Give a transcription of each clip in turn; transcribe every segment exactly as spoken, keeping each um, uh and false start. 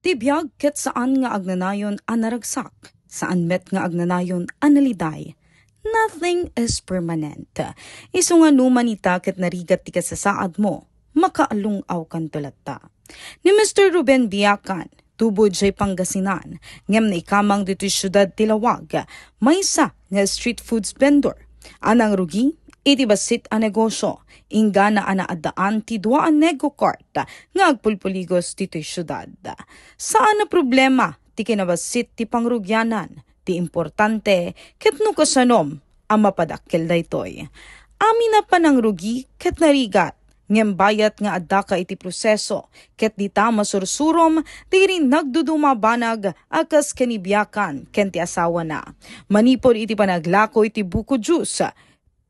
Ti biag ket saan nga agnanayon a naragsak, saan met nga agnanayon a naliday. Nothing is permanent. Isu nga numan ita ket narigat ti kasasaadmo, makaalung-awkanto latta. Ni Mister Ruben Biacan, tubo idiay Pangasinan, ngem naikamang ditoy siudad ti Laoag, maysa nga street foods vendor a nangrugi iti bassit a negosyo, inggana a naaddaan ti dua a nego cart nga agpulpuligos ditoy siudad. Saan a problema ti kinabassit ti pangrugianan, ti importante ket no kasanom a mapadakkel daytoy. Amin a panangrugi ket narigat, ngem bayat nga addaka iti proseso, ket dita masursurom dagiti nagduduma a banag a kas ken ni Biacan ken ti asawana. Manipud iti panaglako iti buko juice,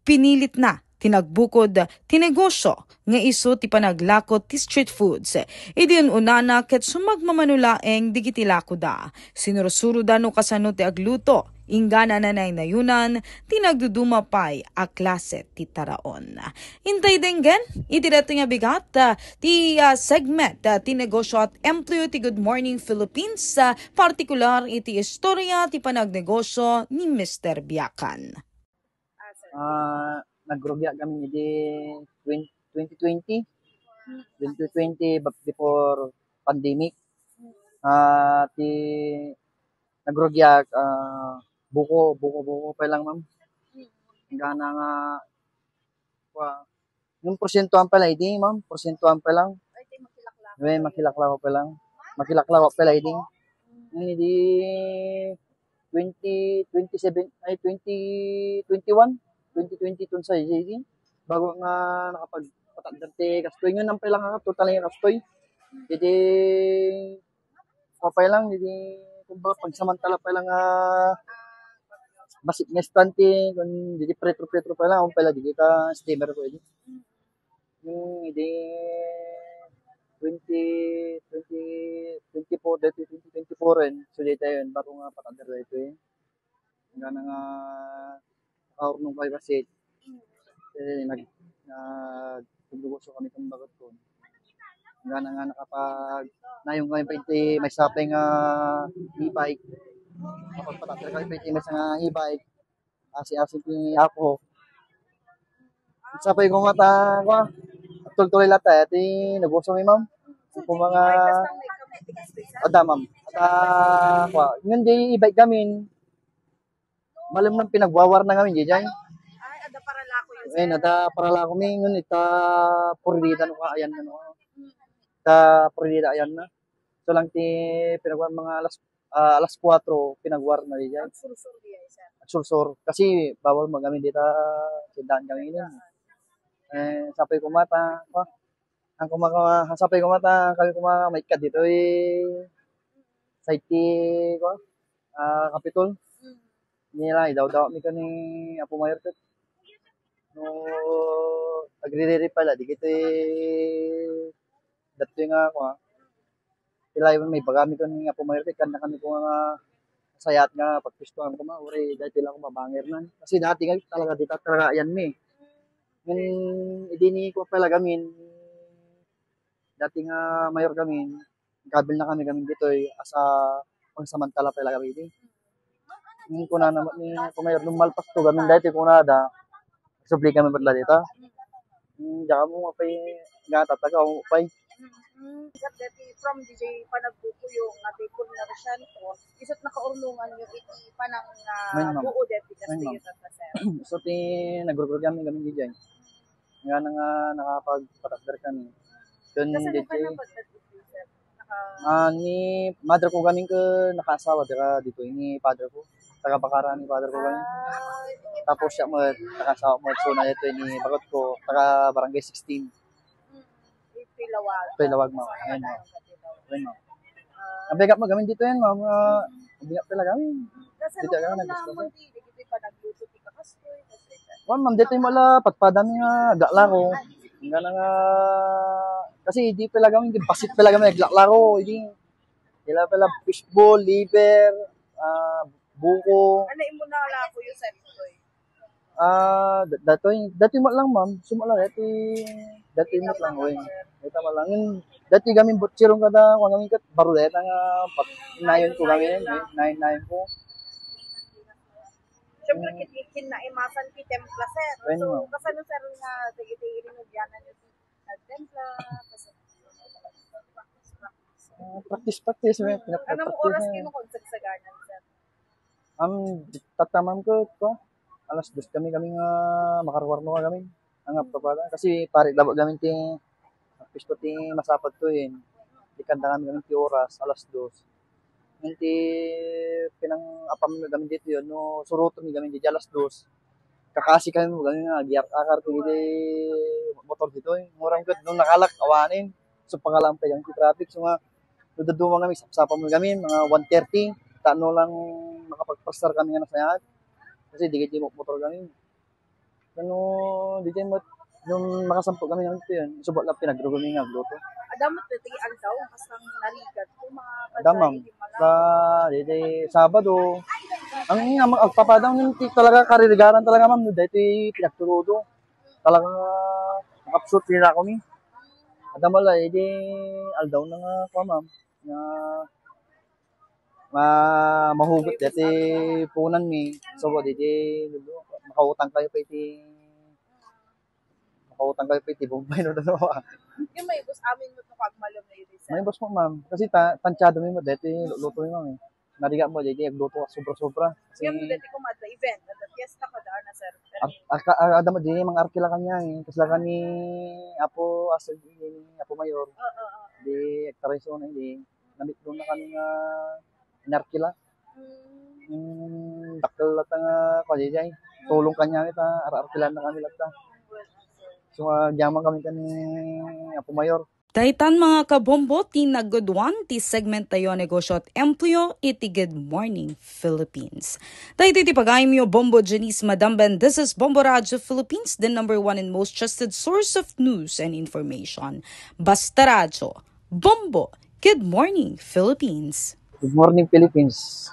pinilitna ti nagbukod ti negosyo nga isu ti panaglako ti street foods. Idi un-unana ket sumagmamano laeng dagiti lakoda. Sinursuroda no kasano ti agluto, inggana nanaynayunan ti nagduduma pay a klase ti taraon. Intay denggen iti daytoy nga bigat, ah, ti, ah, segment, ah, ti negosyo at empleo ti Good Morning Philippines, ah, partikular iti istorya ti panagnegosyo ni Mister Biacan. Ah, nagrugiak kami idi twen-, twenty twenty. Twenty twenty, ba-, before pandemic. Ah, ti nagrugiak, ah, buko, buko, buko pa lang, ma'am. Gana nga, wa, yung porsentuhan pa lang, idi, ma'am, porsentuhan pa lang. Ay, di makilaklak. May makilaklak pa lang. Makilaklak pa lang, idi. Yung idi, twenty, twenty-seven, ay, twenty twenty-one, twenty twenty-two sa idi. Bago nga nakapagpatagdar ti kastoy. Ngayon, ang pala nga, total nga kastoy. Jadi, papay lang, jadi, kumbaga, pagsamantala pa lang, ah, basik nga estante, kung jadi, pretro-pretro pa lang, ang pala, di kita, steamer ko, idi. Yung idi twenty, twenty, twenty-four, dati twenty twenty-four rin. So, dito yun, bago nga patagdar dito eh. Nga na nga, nakaurnong kayo kasi, eh, nag-, nag-, nagnegosyo kami kung bagot ko. Nga na nga nakapag-, nayong kami pa iti may sapay nga e-bike. Kapag patagdar kami pa iti may sa nga e-bike, asi-asi ti Apo. Sapay ko nga ta, kwa, tultuloy latta, ti negosyo mi, ma'am. Kung mga, ada, ma'am. Ada, kwa, ngan di e-bike gamin, malem nang pinagwawarna gamin, di jay. Ay, ada para lako yun, eh, sir. Ada para lako mi, ngan ita, purida no ka, ayan na, no. Ita, purida, ayan na. So lang ti pinagwa-, mga alas, ah, alas kuwatro, pinagwarna di jay. Agsursur di ay, sir. Agsursur. Kasi bawal magamin dita, sidaan kami ini. Eh, sapay ko mata, kwa. Ang kuma-, kuma-, sapay ko mata, kami kuma, maikad dito, eh, sa iti, kwa, ah, Kapitol. Mm. Nila, idawdaw mi kani Apo Mayor ket. No, agririri pala, di kita, eh, datoy nga, kwa, Ti laeng maibagami ken ni Apo Mayor, ti kannakami koma nga sayaat nga pagpistoan koma, uray daytoy la koma bangirnan. Kasi dati nga talaga, dita talaga ayanmi. Ngem idi ni koma pala gamin, dati nga mayor gamin, kabilnakami gamin ditoy, as a pangsamantala pala gamin idi. Ngem kunana met ni Apo Mayor, no malpasto gamin daytoy kunada, subli kami met la dita. Hmm, diak ammo apay nga tataga, ammo pay. Mm, sir, dati from D J panagbuko yung ati commerciante, isut nakaurnongan yung iti panang, ah, Wen, ma'am. Buo dati Wen, ma'am. Castellano, sir. So, ti nagrugrugan mi gamin D J. Nga na nga nakapagpatakder kami. Ken Kasano D J, ka napagtagpo, sir? Naka- Ah, ni mother ko gamin ken nakaasawa, dira ditoy ni father ko. Taga Bacara ni father ko gamin. Ah, okay. Tapos siya mo, nakaasawa mo, so na ito ni bakit ko, taga Barangay sixteen. Mm. Ito yung Lawag. Ito yung Lawag, ma'am. Ayan, ma'am. Ayan, ma'am. Ah. Ang pick up mo gamin dito yan, ma'am. Ah, ang pick up talaga, ma'am. Kasi Dito nung ka una, naggusto mo, ko. Di, di, di pa nagluto, di ka kastoy, kasi Wan, ma'am, dito yung mala, patpada mi nga, aglaklako. Nga na nga, kasi di pala kami, di basit pala kami, aglaklako, hindi. Sila pala fishball, liver, ah, buko. Ano yung muna lako yung sa ito eh? Ah, da-, datoy, datoy mo lang, ma'am. Suma lang, datoy, Dati met lang, wen. Dati met lang. Dati gamin butchero kada, kung gamin ket, baro deta nga, pat-, nayon ko gamin, nayon, nayon ko. Siyempre, kin-, kin-, naimasan ti templa, sir. Wen, so, kasano, sir, nga dagiti irinugyanan niyo ti nagtempla? Kas-, Ah, practice, practice, wen. Anong oras kayo nakagsagsagan, sir? Am, tatta, ma'am, ko, ko. Alas dos kami, kami nga makaruarno kami. Ang apta pala. Kasi pare, laba kami ti, pisto ti masapad to, eh. Di kanda kami, kami ti oras, alas dos. Ngan ti pinang-apam mi kami dito yun, no, suruto mi kami dito, alas dos. Kakasi kami mo kami nga, agiyar-akar ko dito, motor dito, eh. Murang ket, nung nakalak, awanin. So, pangalam tayo, ang traffic. So, nga, no, daduma kami, sapsapa mo kami, mga one thirty. Tano lang makapagpasar kami nga nasayaat. Kasi di kami motor kami. Ano, di kami mo, nung makasampo kami ng ito yun, subo lang pinagrugo mi nga agluto. Adamot iti aldaw, basta narigat ko, mga Adamam. Sa, di, di, Sabado, ang nga, mag-, agpapadang nun, ti-, talaga, karirigaran talaga, ma'am, no, dahil pinagturudo. Talaga, nakapsut, tinira ko mi. Adamala, eh, di, aldaw na nga, kwa, ma'am, nga, ma-, mahugot, dati punan mi. So, di, di, makautang kayo pa iti, makautang kayo pa iti Bombay, no, no. Yung may bus, amin mo ito pagmalong na yun, sir. May bus mo, ma'am. Kasi ta-, tansyado mi mo, dati luto mi, ma'am, eh. Narigat mo, dati agluto ka sobra-sobra. Kasi, Yung dati ko madla event, at fiesta ko daan na, sir. Ar-, arka-, ar-, adam, di, mga arkila kanya, eh. Kasi lang ni Apo Asel, ni Apo Mayor. Oo, oo. Di, agtariso na, di. Nabitbon na kami nga inarkila. Mm. Yung dakkel latta nga, kajayjay. Tulong kanya kita, ar-, arkilan na kami latta. So, agyaman kami kan Apo Mayor. Daytan, mga kabombo, ti nagguduan ti segment tayo, Negosyo at Empleo, iti Good Morning Philippines. Daytoy ti pagayamyo, Bombo Janice Madamben. This is Bombo Radio Philippines, the number one and most trusted source of news and information. Basta Radyo, Bombo. Good morning, Philippines. Good morning, Philippines.